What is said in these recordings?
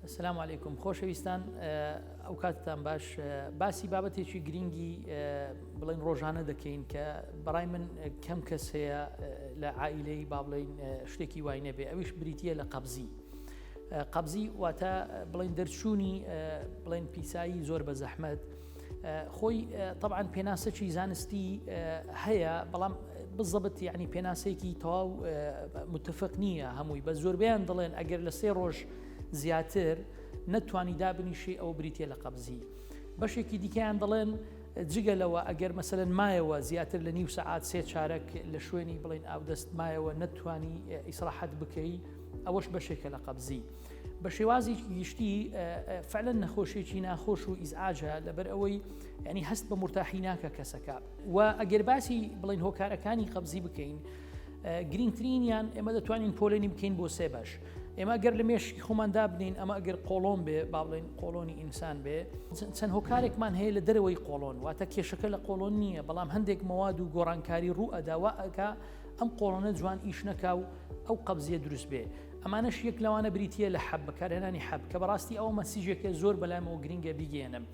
السلام علیکم خۆشەویستان ئەو کاتتان باش باسی بابەتێکی گرنگی بڵین ڕۆژانە دەکەین کە بەڕای من کەم کەس هەیە لە عائلەی با بڵین شتێکی وای نەبێ ئەویش بریتە لە قەبزی قەبزی واتە بڵین دەرچوونی بڵین پیسایی زۆر بە زەحمەت خۆی طبعا پێناسەکی زانستی هەیە بەڵام بزەبت یعنی پێناسەیەکی تەواو متفق نییە هەمووی بە زۆربیان دەڵێن ئەگەر لە سێ ڕۆژ زیاتر نەتوانی دابنیشی ئەو بریتە لە قەبزی بەشێکی دیکەیان دەڵێن جگە لەوە ئەگەر مەسەلەن مایەوە زیاتر لە نیو سەعات سێ چارەک لە شوێنی بڵین ئاودەست مایەوە نەتوانی ئیسراحەت بکەی ئەوەش بەشێکە لە قەبزی. بە شێوازێکی گشتی فعلەن نەخۆشیێکی ناخۆش و ئیزعاجە لەبەر ئەوەی ینی هەست بە مرتاحی ناکە کەسەکە و ئەگەر باسی بڵین هۆکارەکانی قەبزی بکەین گرنگترینیان ئێمە دەتوانین پۆلێنی بکەین بۆ سێ بەش ئێمە گەر لە مێشکی خۆمان دابنین ئەمە ئەگەر قۆڵۆن بێ با بڵێن قۆڵۆنی ئینسان بێ چەند هۆکارێکمان هەیە لە دەرەوەی قۆڵۆن واتە کێشەکە لە قۆڵۆن نییە بەڵام هەندێک مەواد و گۆڕانکاری ڕوو ئەداوا ئەکا ئەم قۆڵۆنە جوان ئیش نەکا و ئەو قەبزیە دروست بێ ئەمانەش یەک لەوانە بریتە لە حەب بەکارهێنانی حەب کە بەڕاستی ئەوە message ێکە زۆر بەلامەوە گرنگە بیگەێنم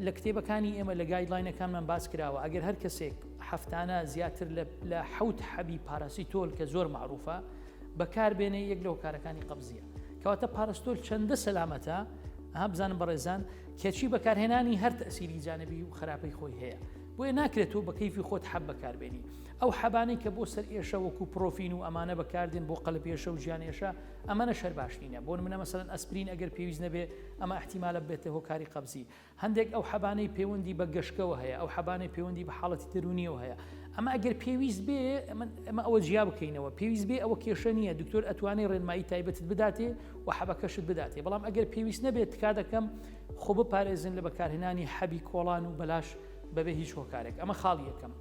لە کتێبەکانی ئێمە لە guideline ەکانمان باس کراوە ئەگەر هەر کەسێک هەفتانە زیاتر لە حەوت حەبی پاراسیتۆل کە زۆر معروفە بەکار بێنێ یەک لە هۆکارەکانی قەبزیە کەواتە پارستۆل چەندە سەلامەتە ها بزانم بەڕێزان کەچی بەکارهێنانی هەر تەسیری جانبی و خراپەی خۆی هەیە بۆیە ناکرێت تۆ بە کەیفی خۆت حەب بەکاربێنی ئەو حەبانەی کە بۆ سەر ئێشە وەکو پرۆفین و ئەمانە بەکاردێن بۆ قەلب ئێشە و ژیان ئێشە ئەمانە شەر باش نینە بۆ نمونە مەسەلەن ئەسپرین ئەگەر پێویست نەبێ ئەمە احتیمالە ببێتە هۆکاری قەبزی هەندێک ئەو حەبانەی پەیوەندی بە گەشکەوە هەیە ئەو حەبانەی پەیوەندی بە حاڵەتی دەروونیەوە هەیە ئەمە ئەگەر پێویست بێ ئەمە ئەوە جیا بکەینەوە پێویست بێ ئەوە کێشە نییە دکتۆر ئەتوانێ ڕێنمایی تایبەتت بداتێ و حەبەکەشت بداتێ بەڵام ئەگەر پێویست نەبێت تکا دەکەم خۆ بپارێزن لە بەکارهێنانی حەبی کۆڵان و بەلاش بەبێ هیچ هۆکارێک ئەمە خاڵی یەکەم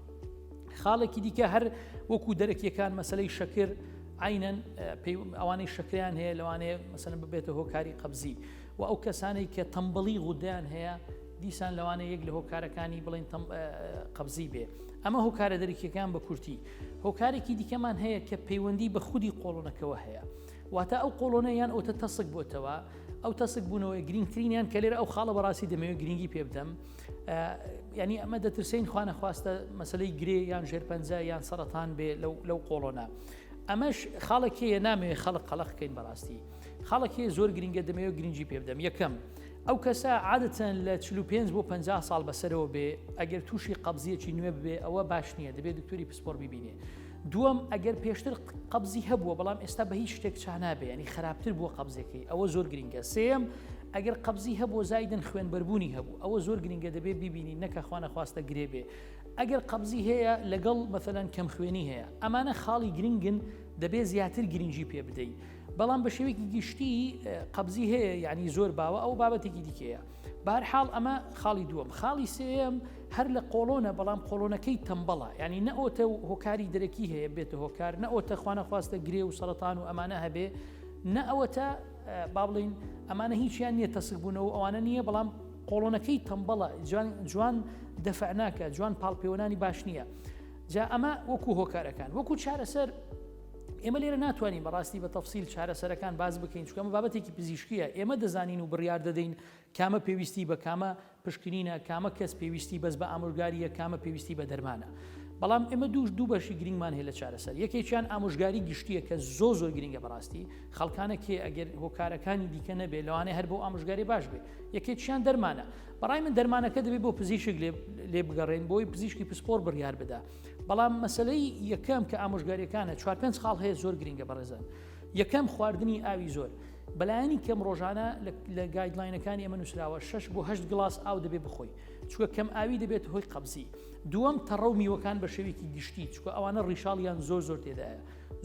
خاڵێکی دیکە هەر وەکو دەرەکیەکان مەسلەی شەکر عینەن ئەوانەی شەکریان هەیە لەوانەیە مەسەن ببێتە هۆکاری قەبزی و ئەو کەسانەی کە تەمبەڵی غودەیان هەیە دیسان لەوانەیە یەک لە هۆکارەکانی بڵێن قەبزی بێ ئەمە هۆکارە دەرەکیەکان بە کورتی هۆکارێکی دیکەمان هەیە کە پەیوەندی بە خودی قۆڵۆنەکەوە هەیە واتە ئەو قۆڵۆنە یان ئەوتە تەسک بۆتەوە ئەو تەسک بوونەوەی گرنگترینیان کە لێرە ئەو خاڵە بەڕاستی دەمەوێت گرنگی پێ بدەم ینی ئەمە دەترسین خوانەخواستە مەسلەی گرێ یان ژێرپەنجە یان سەرەتان بێ لەو قۆڵۆنە ئەمەش خاڵێکەیە نامەوێت خەڵک قەلەقکەین بەڕاستی خاڵێک هەیە زۆر گرنگە دەمەوێت گرنگی پێ بدەم یەکەم ئەو کەسە عادەتەن لە 45 بۆ 50 ساڵ بەسەرەوە بێ ئەگەر تووشی قەبزیەکی نوێ ببێ ئەوە باش نییە دەبێت دکتۆری پسپۆر ببینێ دووەم ئەگەر پێشتر قەبزی هەبووە بەڵام ئێستا بە هیچ شتێک چا نابێ ینی خراپتر بووە قەبزەکەی ئەوە زۆر گرنگە سێم ئەگەر قەبزی هەبووە زایدن خوێنبەربوونی هەبوو ئەوە زۆر گرنگە دەبێ ببینی نەکە خوانەخواستە گرێ بێ ئەگەر قەبزی هەیە لەگەڵ مەسەلەن کەمخوێنی هەیە ئەمانە خاڵی گرنگن دەبێ زیاتر گرنگی پێ بدەیت بەڵام بە شێوەیەکی گشتی قەبزی هەیە یعنی زۆر باوە ئەو بابەتێکی دیکەیە بارحاڵ ئەمە خاڵی دووەم خاڵی سێیەم هەر لە قۆڵۆنە بەڵام قۆڵۆنەکەی تەمبەڵە یعنی نەئۆتە و هۆکاری دەرەکی هەیە بێتە هۆکار نەئۆتە خوانەخواستە گرێ و سەرەتان و ئەمانە هەبێ نە ئەوەتە با بڵین ئەمانە هیچیان نییە تەسک بوونەوە ئەوانە نییە بەڵام قۆڵۆنەکەی تەمبەڵە جوان جوان دەفع ناکە جوان پاڵپێوەنانی باش نییە جا ئەمە وەکو هۆکارەکان وەکو چارەسەر ئێمە لێرە ناتوانین بەڕاستی بە تەفسیل چارەسەرەکان باس بکەین چونکە ئەمە بابەتێکی پزیشکییە ئێمە دەزانین و بڕیار دەدەین کامە پێویستی بە کامە پشکنینە کامە کەس پێویستی بەس بە ئامۆژگارییە کامە پێویستی بە دەرمانە بەڵام ئێمە دووش دوو بەشی گرنگمان هەیە لە چارەسەر یەکێکیان ئامۆژگاری گشتییە کە زۆ زۆر گرنگە بەڕاستی خەڵکانە کێ ئەگەر هۆکارەکانی دیکە نەبێ لەوانەیە هەر بۆ ئامۆژگاری باش بێ یەکێکیان دەرمانە بەڕای من دەرمانەکە دەبێت بۆ پزیشک لێ بگەڕێن بۆی پزیشکی پسپۆر بڕیار بدا بەڵام مەسەلەی یەکەم کە ئامۆژگاریەکانە چوار پێنج خاڵ هەیە زۆر گرنگە بەڕێزان یەکەم خواردنی ئاوی زۆر بەلایەنی کەم ڕۆژانە لە guideline ەکانی ئەمە نووسراوە 6 بۆ 8 گڵاس ئاو دەبێ بخۆی چونکە کەم ئاوی دەبێت هۆی قەبزی دووەم تەڕە و میوەکان بە شێوەیەکی گشتی چونکە ئەوانە ڕیشاڵیان زۆر زۆر تێدایە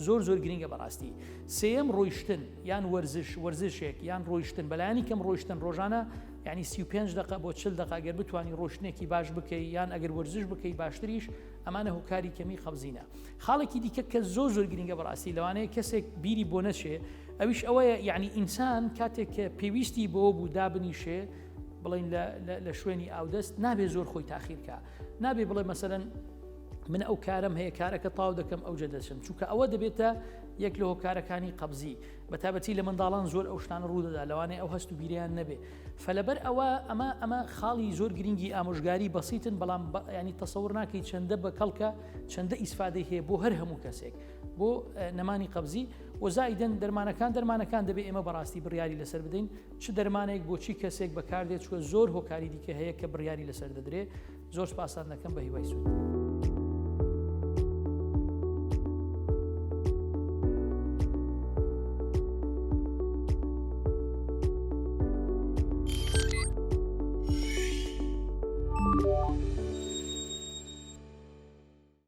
زۆر زۆر گرنگە بەڕاستی سێیەم ڕۆیشتن یان وەرزش وەرزشێک یان ڕۆیشتن بەلایەنی کەم ڕۆیشتن ڕۆژانە یعنی 35 دقە بۆ 40 دقە ئەگەر بتانی ڕۆشتنێکی باش بکەی یان ئەگەر وەرزش بکەی باشتریش ئەمانە هۆکاری کەمی قەبزینە خاڵێکی دیکە کە زۆر زۆر گرنگە بەڕاستی لەوانەیە کەسێک بیری بۆ نەچێ ئەویش ئەوەیە یعنی ئینسان کاتێک کە پێویستی بۆ بوو دابنیشێ بڵین لە شوێنی ئاودەست نابێ زۆر خۆی تاخیرکە نابێ بڵێ مەسەرەن. من ئەو کارم هەیە کارەکە تاو دەکەم ئەوجە دەچم چونکە ئەوە دەبێتە یەک لە هۆکارەکانی قەبزی بەتابەتی لە منداڵان زۆر ئەو شتانە ڕوودەدا لەوانەیە ئەو هەست و بیریان نەبێ فلەبەر ئەوە ئەمە ئەمە خاڵی زۆر گرنگی ئامۆژگاری بەسیتن بەڵام ینی تەسەور ناکەی چەندە بە کەڵکە چەندە ئیسفادەی هەیە بۆ هەر هەموو کەسێک بۆ نەمانی قەبزی وەزایدن دەرمانەکان دەرمانەکان دەبێ ئێمە بەڕاستی بڕیاری لەسەر بدەین چ دەرمانێک بۆچی کەسێک بەکاردێت چوە زۆر هۆکاری دیکە هەیە کە بڕیاری لەسەر دەدرێ زۆر سپاستان دەکەم بە هیوای سوود.